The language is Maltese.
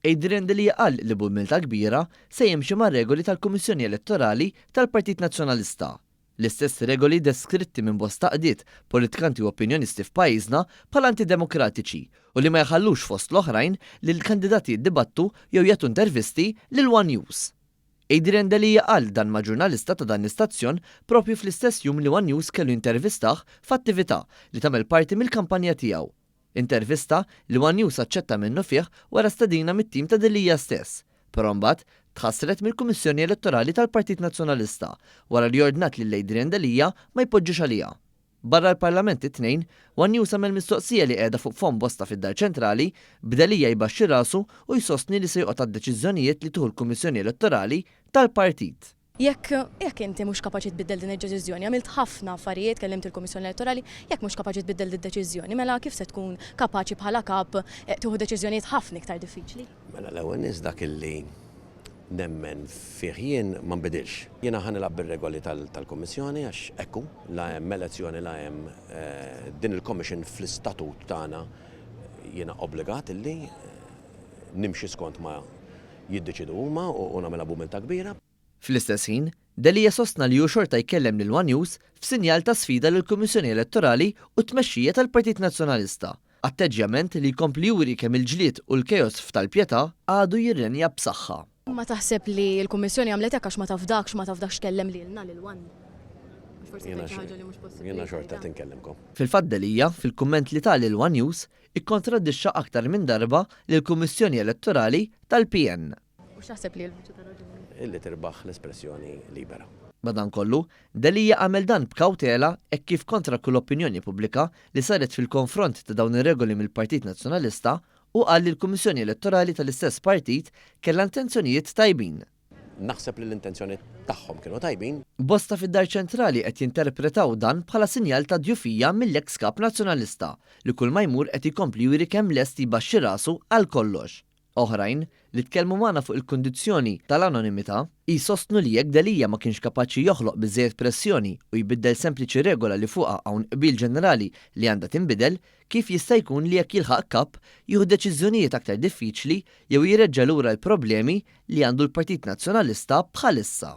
Adrian Delia qal li b'umiltà kbira se jimxi mar-regoli tal-Kummissjoni Elettorali tal-Partit Nazzjonalista. L-istess regoli deskritti minn bosta għaqdiet, politikanti u opinjonisti f'pajjiżna bħala antidemokratiċi u li ma jħallux fost l-oħrajn lill-kandidati jiddibattu jew jagħtu intervisti lil one News. Adrian Delia qal dan ma' ġurnalista ta' dan l-istazzjon proprju fl-istess jum li one News kellu jintervistah f'attività li tagħmel parti mill-kampanja tiegħu. Intervista li one News aċċetta minnufih wara stedina mit-tim ta' Delia stess, però mbagħad tħassret mill-Kummissjoni Elettorali tal-Partit Nazzjonalista wara li ordnat lil Adrian Delia ma jpoġġix għaliha. Barra l-Parlament it-Tnejn, one News għamel mistoqsija li qiegħda fuq fomm bosta fid-Dar Ċentrali, b'Delia jbaxxi rasu u jsostni li se joqgħod għad-deċiżjonijiet li tieħu l-Kummissjoni Elettorali tal-Partit. Jekk, jekk inti mhux kapaċi tbiddel din id-deċiżjoni, għamilt ħafna affarijiet, kellimt il-Kummissjoni Elettorali, jekk mhux kapaċi tbiddel did-deċiżjoni, mela kif se tkun kapaċi bħala kap tieħu deċiżjonijiet ħafna iktar diffiċli? Mela l-ewwel nies dak illi nemmen fih jien ma nbidilx. Jiena ħa nilgħab bir-regoli tal-Kummissjoni għax hekk hu, la hemm elezzjoni la hemm din il-commission fl-istatut tagħna jiena obbligat illi nimxi skont ma jiddeċiedu huma u nagħmilha b'umiltà kbira. Fl-istess ħin, Delia sostna li hu xorta jkellem lil one News f'sinjal ta' sfida lill-Kummissjoni Elettorali u t-tmexxija tal-Partit Nazzjonalista, atteġġjament li jkompli juri kemm il-ġlied u l-chaos f'tal-Pietà għadu jirrenja b'saħħa. Imma taħseb li l-Kummissjoni għamlet hekk għax ma tafdakx, ma tafdakx tkellem lilna, lil one? Għax forsi tgħid xi ħaġa li mhux possibbli. Jiena xorta qed inkellimkom. Fil-fatt Delia, fil-kumment li ta lil one News, ikkontradixxa aktar minn darba lill-Kummissjoni Elettorali tal-PN. U x'taħseb li hi l-vuċi tar-raġuni? Illi tirbaħ l-espressjoni libera. Madankollu, Delia għamel dan b'kawtela hekk kif kontra kull opinjoni pubblika li saret fil-konfront ta' dawn ir-regoli mill-Partit Nazzjonalista, hu qal li l-Kummissjoni Elettorali tal-istess partit kellha intenzjonijiet tajbin. Naħseb li l-intenzjoni tagħhom kienu tajbin. Bosta fid-Dar Ċentrali qed jinterpretaw dan bħala sinjal ta' djufija mill-eks Kap Nazzjonalista li kull ma jmur qed jkompli juri kemm lest jbaxxi rasu għal kollox. Oħrajn, li tkellmu magħna fuq il-kundizzjoni tal-anonimità, jsostnu li jekk Delia ma kienx kapaċi joħloq biżżejjed pressjoni u jbiddel sempliċi regola li fuqha hawn qbil ġenerali li għandha tinbidel, kif jista' jkun li jekk jilħaq Kap jieħu deċiżjonijiet aktar diffiċli jew jreġġa' lura l-problemi li għandu l-Partit Nazzjonalista bħalissa.